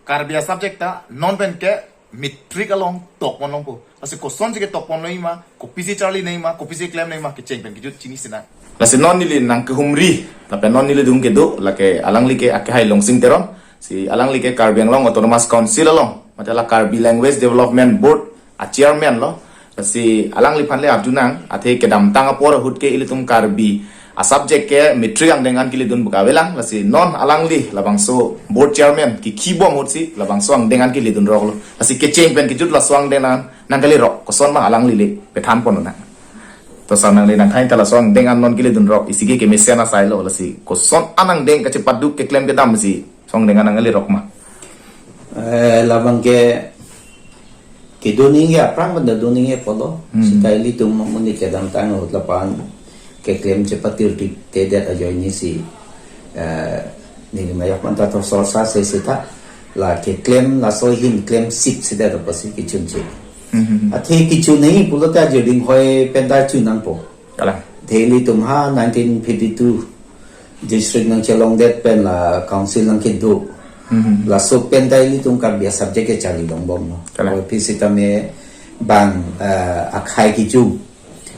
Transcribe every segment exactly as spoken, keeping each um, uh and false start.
Karbi a-subject ta non pen ke matric along tokpon longpo. Lasi kosonsi ketokpon longji ma, kopisi charli nangji ma, kopisi klem nangji ma, kecheng pen kejut chini sinang. Lasi non neli nangkehumri, lapen non neli adung kedo, lake alangli ke akehai Longsing Teron, si alangli ke Karbi Anglong Autonomous Council along, mate la Karbi Language Development Board a-chairman lo. Lasi alangliphan le arjunang, athe kedamtang apor ahut ke ilitum Karbi a-subject ke matric angdeng an keledun pu kavelang, lasi non alangli labangso board chairman kekhibom ahut si labangso angdeng an keledunrok lo. Lasi kecheng pen kejut laso angdeng an nangkele rok, koson ma alangli le pethan pon nang. To sir, nangli nangthan ta laso angdeng an non keledunrok isi ke kemesen asai lo, lasi koson an angdeng kachepaduk keklem kedam si laso angdeng an nangkele rok ma? Eh, labang ke kedo nangji aphrang pen do nangji pulo. Hmm. Seta ilitum amonit kedamtang ahut lapu-an keklem chepatir tip tedet ajoine si, eh, neli mayok manta to sorsa se seta la keklem laso ahin klem sik seta to pasi kechun che. Hmm. Athe kechun nangji pulote ajo dinghoi pen ta chun nangpo. Kalang. Athe ilitum ha nineteen fifty-two district nangchelongdet pen la council nangkedo. Hmm. Laso pen ta ilitum Karbi a-subject ke charli longbom lo. Kalang. Aphi sitame bang, eh, akhei kejung,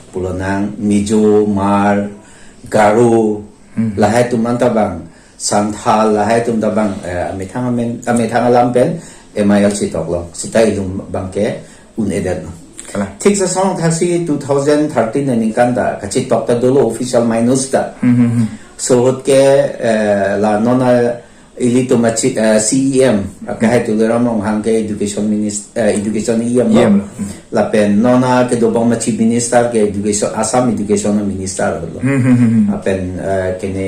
pulo nang Mizo, Hmar, Garo, Hmm. lahai atum anta bang, Santhal, lahai atum ta bang, eh, amethang amen, amethang alam pen M I L chetok lo. Seta ilitum bang ke un-edet lo. Kalang. Thik sa song thaksi two thousand thirteen aningkan ta kachetok ta dolo official minus ta. Hmm, hmm, hmm. Laso ahut ke, eh, la non a ilitum a chi-, eh, C E M, akehai Tuliram Ronghang ke education minis-, eh, education E M lo. E M lo. Hmm. Lapen non a kedobom a chief minister ke education, Assam education minister lo. Hmm, hmm, hmm, hmm. Lapen, eh, kene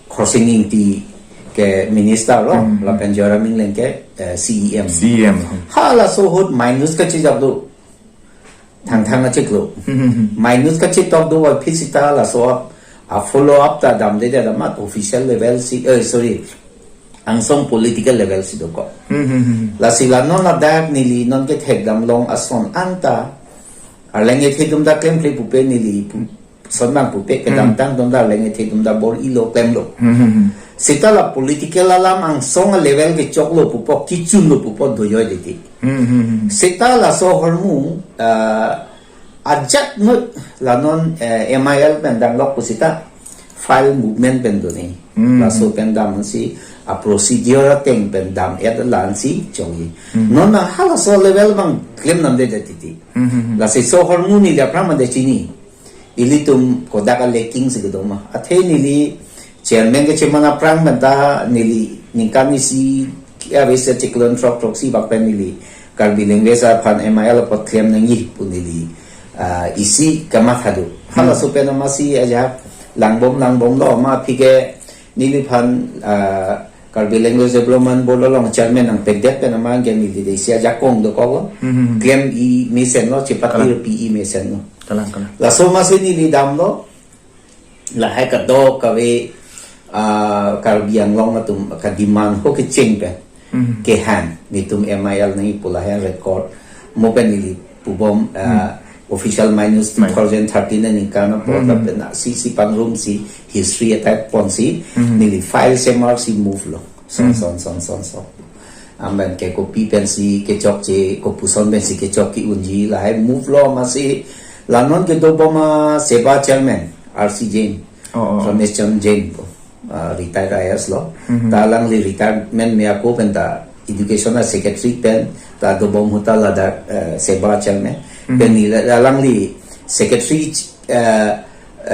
Khorsing Ingti ke minister lo. Hmm, hmm. Lapen Joyram Engleng ke, eh, C E M. C E M lo. Halaso ahut minus kachejak do. Thangthang achiklo. Hmm, hmm, hmm. Minus kachetok do aphi seta laso a-follow up ta damde ta damat official level si, eh, sorry, angsong political level si dokok. Hmm, hmm, hmm. Lasi la non ladak neli non kethekdam long ason anta arleng ethe atum ta klemkle pupe neli pu-, son bang pupe, hmm, kedamtang atum ta arleng ethe atum ta bor-ilo klemlo. Hmm, hmm, hmm. Seta la political alam angsong a-level kechoklo pupo, kechunlo pupo dojoidetji. Hmm, hmm, hmm. Seta laso ahormu, ah, ajat nut la non, eh, M I L pen damlok pu seta file movement pen do nangji. Hmm. Laso pen dam si a-procedure ateng pen dam-et la-an si chongji. Hmm. Non na halaso level bang klem namde det titi. Hmm, hmm, hmm. Lasi laso ahormu neli aphrang mate chini. Ilitum kodak a-lacking si kedo ma. Athe neli chairman kecheman aphrang pen ta neli ningkan isi avese chiklo throk throksi bak pen neli Karbi language aphan M I L apot klem nangji pu neli, ah, isi kamatha do. Hmm. Halaso pen amatsi ajahak langbom langbom lo ma aphi ke neliphan, ah, Karbi Language Development Board along chairman nangpekdet pen amat ke neli dei isi ajakong dokok lo. Hmm, hmm, hmm. Klem-i mesen lo, chepatir, kalang, pi-i mesen lo. Kalang, kalang. Laso amatsi neli damlo. Lahai kadokave, ah, Karbi Anglong atum ka-demand ho kecheng pen. Hmm. Kehang, netum M I L nangji pu lahai record. Mo pen neli pubom, ah, hmm, official minus, minus two thousand thirteen aningkan apot, hmm, lapen si, si pangrum si history a-type ponsi, hmm, neli file semar si move lo. Son, hmm, son, son, son, son. Amen ke kopi pensi kechokche, kopuson pensi kechok ke-unji, lahai move lo amatsi, la non kedobom a-SEBA chairman, R C Jain, oh, oh, Ramesh Chandra Jain po, ah, retired I A S lo. Hmm. Ta alangli retirement me ako pen ta education a-secretary pen ta dobom ahut ta ladak, eh, SEBA chairman. Hmm. Pen neli alangli secretary, eh,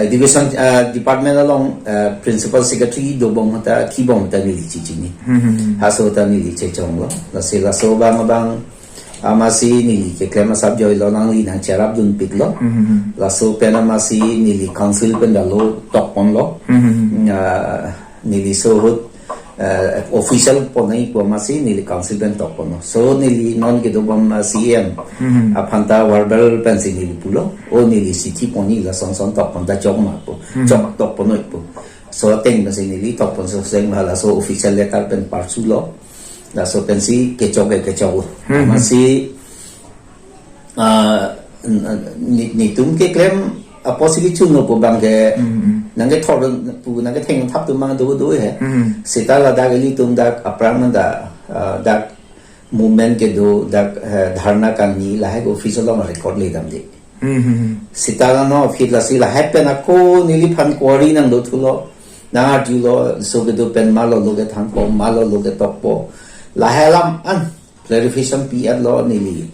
education, eh, department along, eh, principal secretary dobom ahut ta kibom ahut ta neli chechini. Hmm, hmm, hmm. Halaso ahut ta neli chechonglo. Lasi laso abang abang amatsi neli keklem asap joilo, nangli nangcherap dunpiklo. Hmm, hmm, hmm. Laso pen amatsi neli council pen ta lo tokponlo. Hmm, hmm, hmm. Ah, neli laso ahut, eh, official ponnai pu amatsi neli council pen tokponlo. So neli non kedobom, ah, C E M, hmm, aphan ta verbal pensi neli pulo. O neli chithi ponji, lason son tokpon ta chok ma pu. Hmm. Chok tokpon noi pu. So ateng pensi neli tokpon soseng, halaso official letter pen parchulo. Laso pensi kechok ke kechok. Hmm. Amatsi, ah, n-, n-, ni-, netum keklem apotsi kechunlo pu bang ke, hmm, hmm, nangkethor pu nangketheng thap atum bang do do he. Hmm. Seta ladak ilitum dak aphrang anta, ah, dak movement kedo dak, eh, dharna kangni lahai ke office along record le damde. Hmm, hmm, hmm. Sita la non office lasi lahai pen ako neliphan query nangdo thulo, nang arjulo, so kedo pen malo lo kethangpo, malo lo ketokpo. Lahai alam an clarification pi-etlo neli.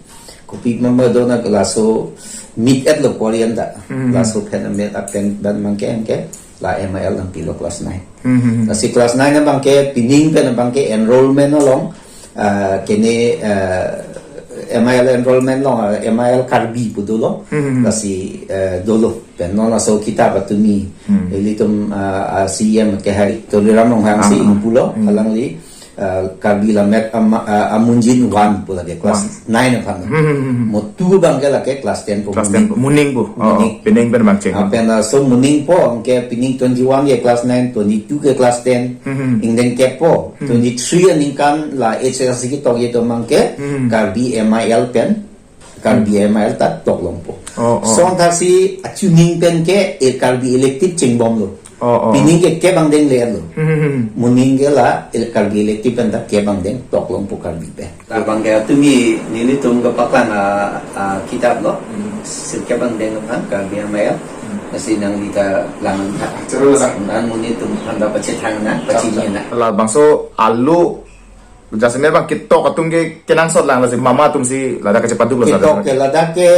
Kopi ma ma do na laso meet-etlo query anta. Hmm. Laso pen amet apen ban abangke anke la M I L nangpilo class nine. Hmm, hmm, hmm. Lasi class nine abangke pining pen abangke enrollment along, ah, kene, ah, M I L enrollment along, ah, M I L Karbi pu dolo. Hmm, hmm, hmm. Lasi, eh, dolo. Pen non laso kitab atumi. Hmm. Ilitum, ah, ah, C E M ke hai Tuliram Ronghang si, ah, ah, pulo, hmm, alangli, ah, Karbi Lammet Ama-, ah, Amunjin one pu lake class, one, nine aphan. Hmm, hmm, hmm, hmm. Mo two abangke lake class ten pu. Class ten moning, pu, moning pu. Oh, oh. Moning. Pining pen abang cheng. Ah, pen laso moning po, anke pining twenty-one ke class nine, twenty-two ke class ten. Hmm, hmm. Ingdeng kep po, hmm, twenty-three aningkan la H S L C ketok ye to abangke, hmm, Karbi M I L pen, Karbi M I L ta toklongpo. Oh, oh. Song thaksi achuning pen ke e Karbi elective chengbomlo. Oh, oh. Pining ke kep angdeng le-etlo. Hmm, hmm, hmm. Moning ke la el-, Karbi elective pen ta kep angdeng toklongpo Karbi pen. Labangke atumi nelitum kepaklang a, a, kitab lo. Hmm. Sirkep angdeng aphan Karbi M I L. Hmm. Lasi nangli ta lang. Choro lang. Nang monit atum aphan ta pachethang na, chap, pachini chap, na. Labangso alo Jasemet abang ketok atum ke kenangsot lang lasi mama atum si ladak kachepaduk lo. Ketok sada ke ladak ke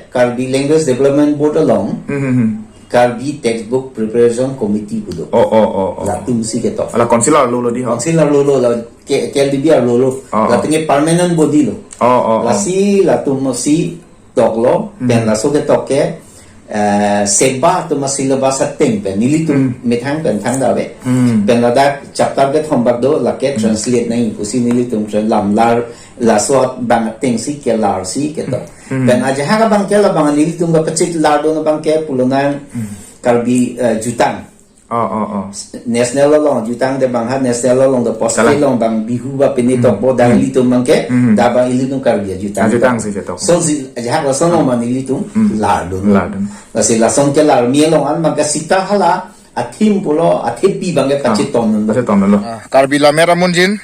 Karbi Language Development Board along, hmm, hmm, hmm, Karbi Textbook Preparation Committee pu do. Oh, oh, oh, oh. Latum si ketok. Ala council arlo lo di ho. Council arlo lo la ke, K L D B arlo lo. Oh, oh. Latum ke permanent body lo. Oh, oh, oh. Lasi latum si toklo, hmm, pen laso ketok ke, eh, seba atum a-syllabus ateng pen, nelitum, hmm, methang pen thangta ave. Hmm. Pen ladak chapter kethom bak do, lake, hmm, translate nangji pusi nelitum tran-, lamlar, laso abang ateng si kelar si ketok. Hmm. Pen ajahak abangke labang nelitum kapachit lar do abangke pulo nang, hmm, Karbi, eh, jutang. Oh, oh, oh. National along jutang de bang ha, national along de post, kalang, along bang Bihu ba pini, hmm, tok bo, hmm, dang ilitum abangke, hmm, da bang ilitum Karbi ajutang. Ajutang si ketok. So si ajahak lason along, hmm, abang ilitum, hmm, lar dun. Lar dun. Lasi lason kelar mi along an abangke sita hala a-theme pulo, a-theme pi abangke, ah, pachetondo. Pachetondo lo. Ah, Karbi Lammet Amunjin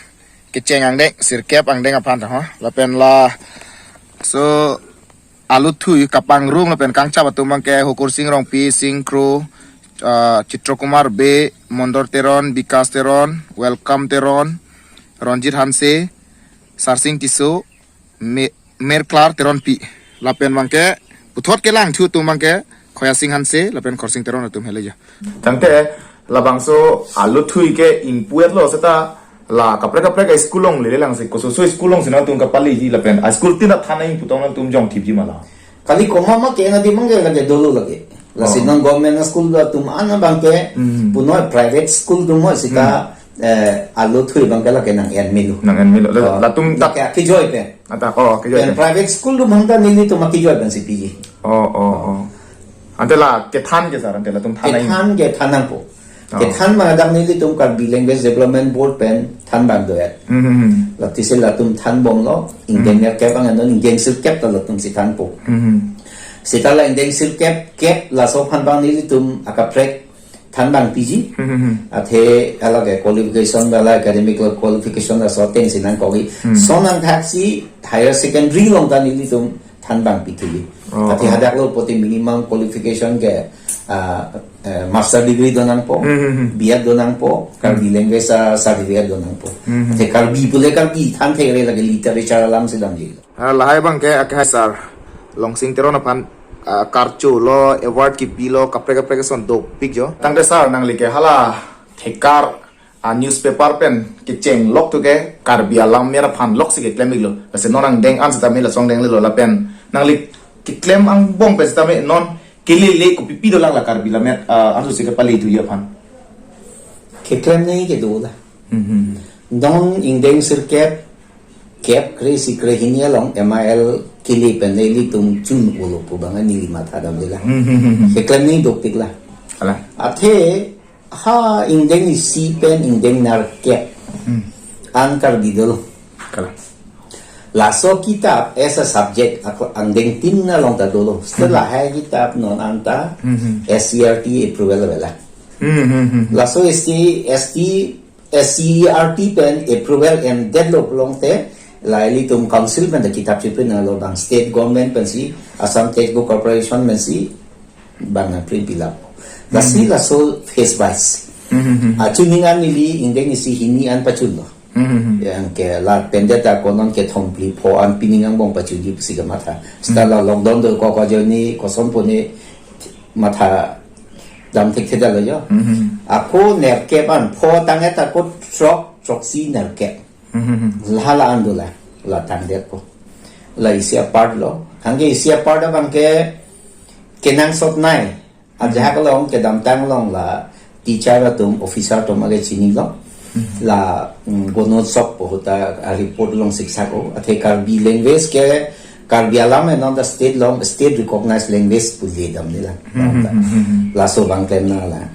kecheng angdeng, sirkep angdeng aphan ta, ha. Lapen laso aluthui kapangrung lapen kangchap atum abangke Hukur Sing Rongpi, Sing Kro, ah, Chitro Kumar Bey, Mondor Teron, Bikas Teron, Welcome Teron, Ronjit Hanse, Sarsing Tisso, Me-, Merklar Teronpi. Lapen abangke puthot kelang thu atum abangke Khoya Sing Hanse lapen Khorsing Teron atum heleja. Tangte labangso aluthui ke ingpu-etlo seta la kaprek kaprek a-school along lele lang si, kososo school along si nangtum kapaleji lapen a-school tin athan nangji pu tong nangtum jongthipji ma la? Kali komat ma ke nadi abangke lake dolo lake. Lasi, oh, non government school atum an abangke, hmm, punoi private school atum mo sita, hmm, eh, aluthui abangke lake nang-en melo. Nang-en melo. La-, oh, latum tak lake akejoi pen. Ata, oh, akejoi pen. Pen private school atum abangta nelitum akejoi pen si piji. Oh, oh, oh. Ante la kethan ke sir, ante latum than nang. Kethan ke than nangpo. Oh. Kethan abang dak nelitum Karbi Language Development Board pen than abang do-et. Hmm, hmm, hmm. Lasi latum thanbomlo, ingdeng, hmm, nerkep abang non ingdeng sirkep ta latum si thanpo. Hmm, hmm. Sita la ingdeng sirkep, kep laso aphan abang nelitum akaprek than abang piji. Hmm, hmm, hmm. Athe alage qualification ba la academic qualification laso ateng si nangkokji. Hmm. Lason angthak si higher secondary along ta nelitum than abang pithuji. Oh, athe, oh, hadak lo pulote minimum qualification ke, ah, eh, master degree do nangpo, hmm, hmm, hmm, B Ed do nangpo, Karbi, hmm, language, ah, certificate do nangpo. Hmm, hmm. Athe Karbi pule Karbi than thekre lake literature alam si damji. Ah, lahai abangke akehai sir Longsing Teron aphan, ah, karcho lo, award kipilo, kaprek kaprek ason dopik jo. Tangte sir nangli ke hala thekar a-newspaper pen kecheng lok thu ke Karbi alam mera aphan lok si keklem-iklo. Lasi non angdeng an sitame lason angdeng lelo lapen nangli keklem angbong pen sitame non kelele kopipi dolang la Karbi Lammet, ah, anso si kepale thuji aphan? Keklem nangji kedo la. Hmm, hmm. Non ingdeng sirkep, kep kre-isi kre-hini along M I L kele pen ilitum chun-olo pu abang neli matha damde la. Hmm, hmm, hmm, hmm. Keklem nangji dopik la. Ala. Athe ha ingdeng isi pen ingdeng nerkep, hmm, an Karbi dolo. Kalang. Laso kitab as a subject ako angdeng tin along ta dolo. Setelah, hmm, hai kitab non anta, hmm, hmm, S C E R T approval avela. Hmm, hmm, hmm, hmm. Laso S T, S T, S C E R T pen approval endetlo pulote La ilitum council pen ta kitap chepin lo, bang state government pensi, Assam Textbook Corporation pensi, bang na print pilap. Lasi laso phase wise. Achuning an neli ingdeng isi hini an pachunlo. Yang ke la pendet ta konon kethom phli pho an pining angbong pachunji pusi kamatha. Seta la lockdown do ko ko joni koson pone matha dam thekthedetlo jo. Ako nerkep an pho tang-et ako throk throksi nerkep. Hala an dolang, la tangdetpo. La isi apart lo. Hangke isi apart abang ke kenangsot nei. Ajahak along kedamtang along la teacher atum, officer atum ake chinilo. La, mm, Gonotsov pu ahut ta a-report along siksak o. Athe Karbi language ke Karbi alam e non ta state along, state recognized language pu le damde lang. Laso abang klemnang lang.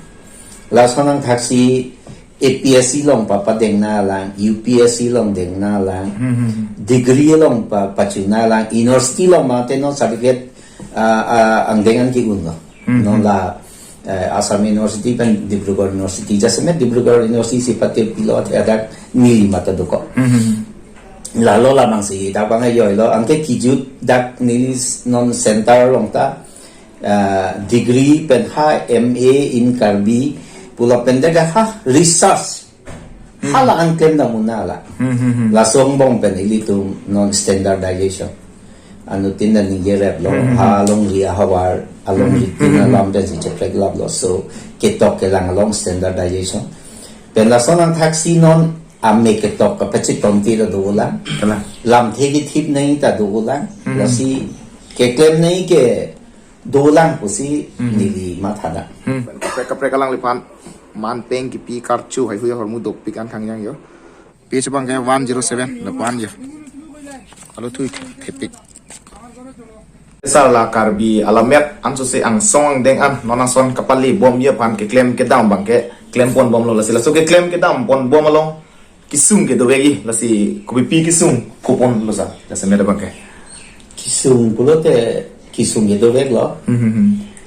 Laso nangthaksi A P S C along papa dengnang lang, U P S C along dengnang lang, degree along pa, pachunang lang, university along mate non certificate, ah, ah, angdeng an ke-unlo. Non la, eh, Assam University pen Dibrugarh University, jasemet Dibrugarh University si patir pilo athe adak neli mata dokok. Lalo labangsi dak bang ajoilo, anke kijut dak neli s-, non center along ta, ah, degree pen ha M A in Karbi pulo pen dega ha research. Hala an klemdam un-e la. Laso angbong pen ilitum non standardization. Anuttin ta ningjeraplo, ha alongri ahavar, alongri tin alam pensi chepreklaplo. So, ketok kelang along standardization. Pen laso nangthaksi non ame ketok kapachitongti ta dolang. Kalang. Lamthe kethip nei ta dolang. Lasi keklem nei ke dolang pusi neli mathadam. Kaprek kaprek alangliphan man peng kipi karchu haihui ahormu dopik an thangjang jo. Page abang ke one zero seven, lapu an jo. Alo thui thepik. Sar la Karbi alamet ansose angsong angdeng an non ason kapale bomji aphan keklem kedam abang ke klemponbomlo, lasi laso keklem kedamponbom along kesung ke dovekji, lasi kopipi kesung koponlo sar, jasemet abang ke? Kesung pulote kesung ke doveklo.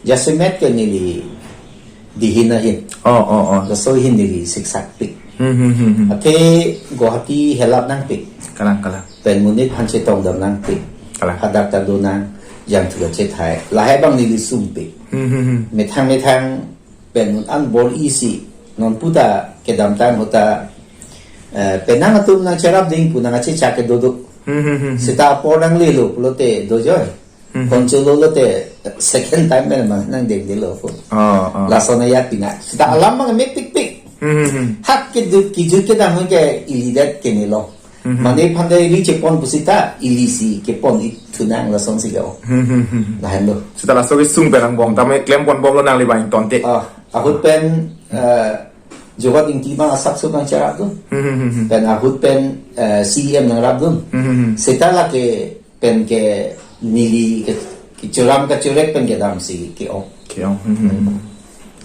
Jasemet ke neli dihin ahin. Oh, oh, oh. Laso ahin neli siksakpik. Athe Guwahati helap nangpik. Kalang, kalang. Pen monit aphan chetongdam nangpik. Kalang. Hadak ta donang, jangthu kachethai. Lahai abang neli sumpik. Methang methang pen un an bor-i si non puta kedamtang ahut ta, eh, penang atum nangcherap ding pu nangkachechak ke dodo. Seta apor nanglelo pulote dojoi. Koncholo lote second time pen mang nangdengdelo pu. Oh, oh. Lason ayat pina. Seta alam mang mepikpik. Hak ke du kijut kedam ke ilidet kenelo. Mane phande ili chepon pusita ili si kepon ithunang lasonsi lo. Lahenlo. Seta laso kesung pen angbong tame klemponbomlo nangli bang tonte. Ah, ahut pen, eh, Jogot Ingti abang asapso nangcherapdun. Pen ahut pen, eh, C E M nangrapdun. Seta lake pen ke neli ke, kechoram kachorek pen kedamsi ke-ong. Ke-ong.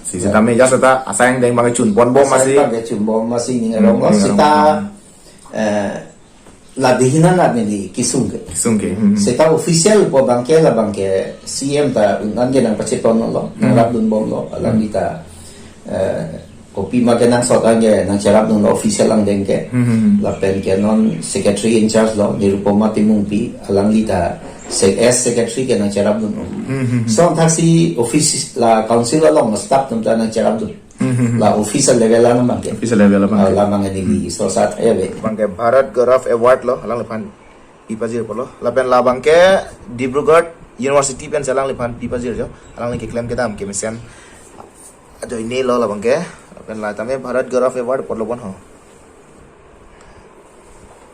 Si seta me ja seta asai angdeng abang chunponbom masi. Asai abang chunbom masi ning arong lo. Seta, eh, la dihin anat neli kesung ke. Kesung ke. Seta official pu abang ke labang ke C M ta un an ke nangpachetonlo, nangrapdunbomlo, alangli ta, eh, kopi ma kenangsot an ke nangcherapdunlo official angdeng ke. Lapen ke non secretary in charge lo, Nirupama Timungpi, alangli ta sec-, as secretary ke nangcherapdun. Laso thaksi office la council along staff atum ta nangcherapdun. La office level an abang ke. Office level abang ke. Ah, labang ke neli so sat ya be. Abang ke Bharat Gaurav Award lo, alangliphan pipajir pulo. Lapen labang ke Dibrugarh University pensi alangliphan pipajir jo. Alangli keklem kedam kemesen ajoine lo labang ke. Lapen la tame Bharat Gaurav Award pulo bon ho.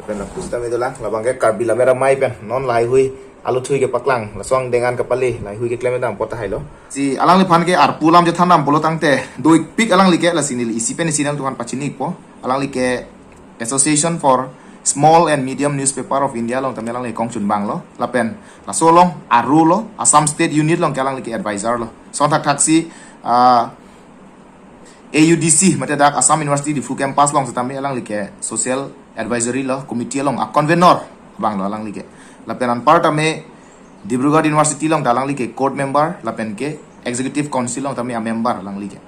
Pen lapu sitame dolang, labang ke Karbi Lammet Amei pen non lahaihui aluthui kepaklang, laso angdeng an kapale, lahaihui keklem kedam apot tahai lo. Si alangliphan ke arpu alam chethandam pulo tangte, doikpik alangli ke, lasi neli isi pen isi nangtumphan pachinipo, alangli ke Association for Small and Medium Newspaper of India along tame alangli kongchunbang lo, lapen laso along aru lo, Assam State Unit along ke alangli ke advisor lo. Lason thakthaksi, ah, A U D C, mate dak Assam University Diphu campus along setame alangli ke social advisory lo, committee along a convenor abang lo alangli ke. Lapen anpar tame Dibrugarh University along ta alangli ke court member, lapen ke executive council along tame a member alangli ke.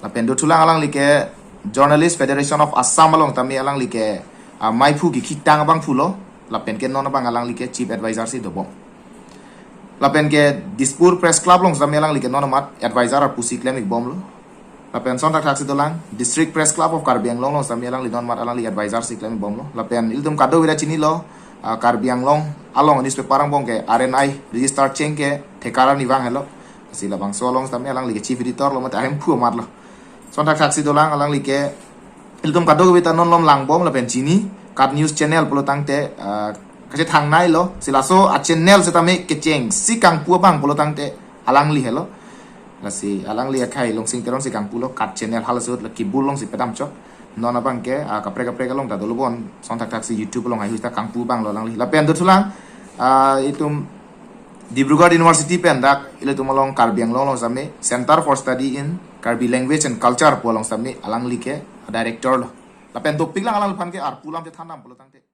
Lapen dothulang alangli ke Journalist Federation of Assam along tame alangli ke, ah, maiphu kekhitang abangphu lo. Lapen ke non abang alangli ke chief advisor si dobom. Lapen ke Dispur Press Club along setame alangli ke non amat advisor arpu si klem-ikbomlo. Lapen son thakthak si dolang, District Press Club of Karbi Anglong along setame alangli non amat alangli advisor si klem-ikbomlo. Lapen ilitum kadokave ta chinilo, ah, Karbi Anglong along newspaper angbong ke R N I register cheng ke thekar arnivang helo. Si labangso along setame alangli ke chief editor lo mate ahemphu amat lo. Son thakthak si dolang, alangli ke ilitum kadokave ta non malom langbom lapen chini KAT News Channel pulo tangte, ah, kachethangnei lo, si laso a-channel setame kecheng si kangpu abang pulo tangte alangli helo. Lasi alangli akhai Longsing Teron si kangpulo, KAT Channel halaso ahut la kibul along si pedam chok. Non abang ke, ah, kaprek kaprek along ta dolo bon, son thakthak si YouTube along haihui ta kangpu abang lo alangli. Lapen dothulang, ah, itum Dibrugarh University pen dak ilitum along Karbi Anglong along setame Center for Study in Karbi Language and Culture pu along setame alangli ke director lo. Lapen dopiklang alangliphan ke arpu alam chethandam pulo tangte.